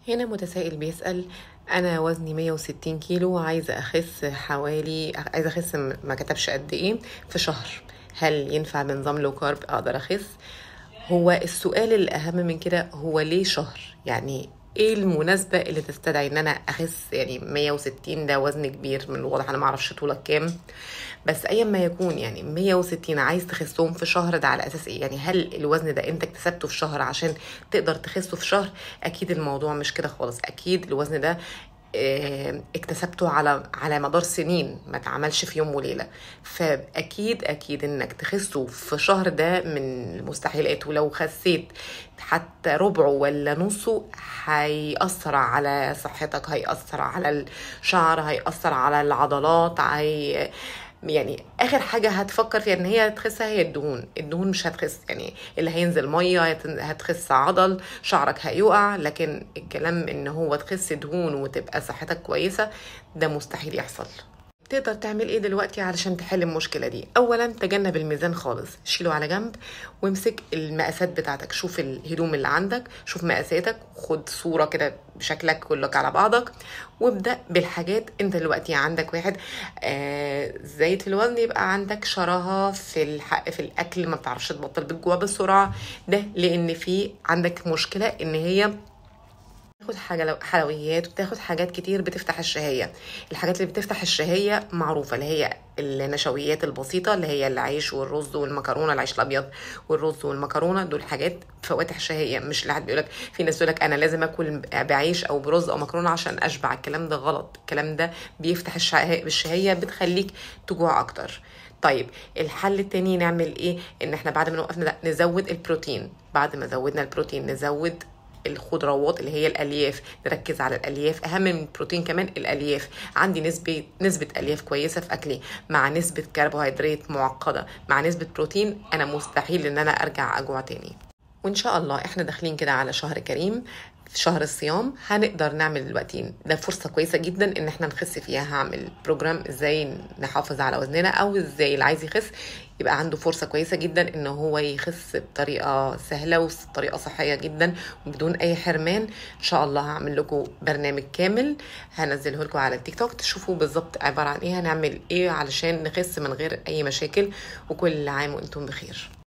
هنا متسائل بيسأل: أنا وزني 160 كيلو وعايزة أخس حوالي، عايزة أخس ما كتبش قد إيه في شهر، هل ينفع بنظام low carb أقدر أخس؟ هو السؤال الأهم من كده هو ليه شهر؟ يعني ايه المناسبة اللي تستدعي ان انا اخس؟ يعني 160 ده وزن كبير من الواضح، انا معرفش طولك كام، بس ايا ما يكون يعني 160 عايز تخسهم في شهر، ده على اساس ايه؟ يعني هل الوزن ده انت اكتسبته في شهر عشان تقدر تخسه في شهر؟ اكيد الموضوع مش كده خالص، اكيد الوزن ده اكتسبته على مدار سنين، ما اتعملش في يوم وليلة، فاكيد اكيد انك تخسه في شهر ده من المستحيلات. ولو خسيت حتى ربعه ولا نصه هيأثر على صحتك، هيأثر على الشعر، هيأثر على العضلات، هي يعني اخر حاجة هتفكر فيها ان هي تخسها هي الدهون. الدهون مش هتخس، يعني اللي هينزل مية هتخس عضل، شعرك هيقع، لكن الكلام ان هو تخس دهون وتبقى صحتك كويسة ده مستحيل يحصل. تقدر تعمل ايه دلوقتي علشان تحل المشكلة دي؟ اولا تجنب الميزان خالص، شيله على جنب وامسك المقاسات بتاعتك، شوف الهدوم اللي عندك، شوف مقاساتك، خد صوره كده بشكلك كلك على بعضك، وابدا بالحاجات. انت دلوقتي عندك واحد زايد في الوزن، يبقى عندك شراهه في الحق في الاكل، ما بتعرفش تبطل بالجوع بسرعة، ده لان في عندك مشكلة ان هي بتاخد حاجة حلويات وبتاخد حاجات كتير بتفتح الشهية. الحاجات اللي بتفتح الشهية معروفة، اللي هي النشويات البسيطة اللي هي العيش والرز والمكرونة، العيش الأبيض والرز والمكرونة، دول حاجات فواتح شهية. مش اللي حد بيقولك، في ناس تقولك أنا لازم أكل بعيش أو برز أو مكرونة عشان أشبع، الكلام ده غلط، الكلام ده بيفتح الشهية، بتخليك تجوع أكتر. طيب الحل التاني نعمل إيه؟ إن إحنا بعد ما نوقفنا نزود البروتين، بعد ما زودنا البروتين نزود الخضروات اللي هي الالياف، نركز على الالياف، اهم من البروتين كمان الالياف. عندي نسبه الياف كويسة في اكلي مع نسبه كربوهيدرات معقدة مع نسبه بروتين، انا مستحيل ان انا ارجع اجوع تاني. وان شاء الله احنا داخلين كده على شهر كريم، في شهر الصيام هنقدر نعمل دلوقتي، ده فرصة كويسة جدا ان احنا نخس فيها. هعمل program ازاي نحافظ على وزننا، او ازاي اللي عايز يخس يبقى عنده فرصة كويسة جدا ان هو يخس بطريقة سهلة وطريقة صحية جدا وبدون اي حرمان. ان شاء الله هعمل لكم برنامج كامل هنزله لكم على التيك توك تشوفوا بالظبط عبارة عن ايه، هنعمل ايه علشان نخس من غير اي مشاكل. وكل عام وانتم بخير.